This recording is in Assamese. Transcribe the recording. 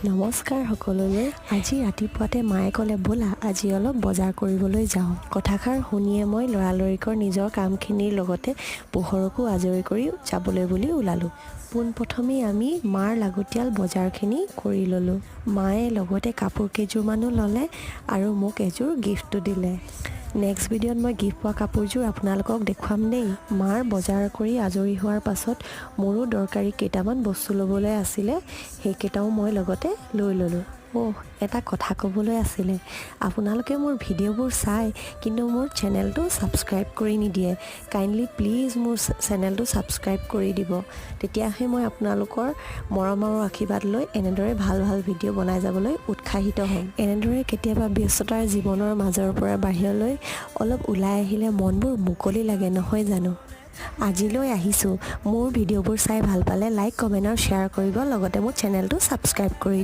নমস্কাৰ সকলোলৈ। আজি ৰাতিপুৱাতে মায়ে ক'লে, "ব'লা, আজি অলপ বজাৰ কৰিবলৈ যাওঁ।" কথাষাৰ শুনিয়ে মই লৰালৰিকৈ নিজৰ কামখিনিৰ লগতে পোহৰকো আজৰি কৰি যাবলৈ বুলি ওলালোঁ। পোনপ্ৰথমেই আমি মাৰ লাগতিয়াল বজাৰখিনি কৰি ল'লোঁ। মায়ে লগতে কাপোৰ কেইযোৰমানো ল'লে আৰু মোক এযোৰ গিফ্টো দিলে। নেক্সট ভিডিঅ'ত মই গিফ্ট পোৱা কাপোৰযোৰ আপোনালোকক দেখুৱাম দেই। মাৰ বজাৰ কৰি আজৰি হোৱাৰ পাছত মোৰো দৰকাৰী কেইটামান বস্তু ল'বলৈ আছিলে, সেইকেইটাও মই লগতে লৈ ল'লোঁ। অ', এটা কথা ক'বলৈ আছিলে। আপোনালোকে মোৰ ভিডিঅ'বোৰ চাই কিন্তু মোৰ চেনেলটো ছাবস্ক্ৰাইব কৰি নিদিয়ে। কাইণ্ডলি প্লিজ মোৰ চেনেলটো ছাবস্ক্ৰাইব কৰি দিব। তেতিয়াহে মই আপোনালোকৰ মৰম আৰু আশীৰ্বাদ লৈ এনেদৰে ভাল ভাল ভিডিঅ' বনাই যাবলৈ উৎসাহিত হ'ম। এনেদৰে কেতিয়াবা ব্যস্ততাৰ জীৱনৰ মাজৰ পৰা বাহিৰলৈ অলপ ওলাই আহিলে মনবোৰ মুকলি লাগে, নহয় জানো? আজিলৈ আহিছোঁ। মোৰ ভিডিঅ'বোৰ চাই ভাল পালে লাইক, কমেণ্ট আৰু শ্বেয়াৰ কৰিব, লগতে মোৰ চেনেলটো ছাবস্ক্ৰাইব কৰি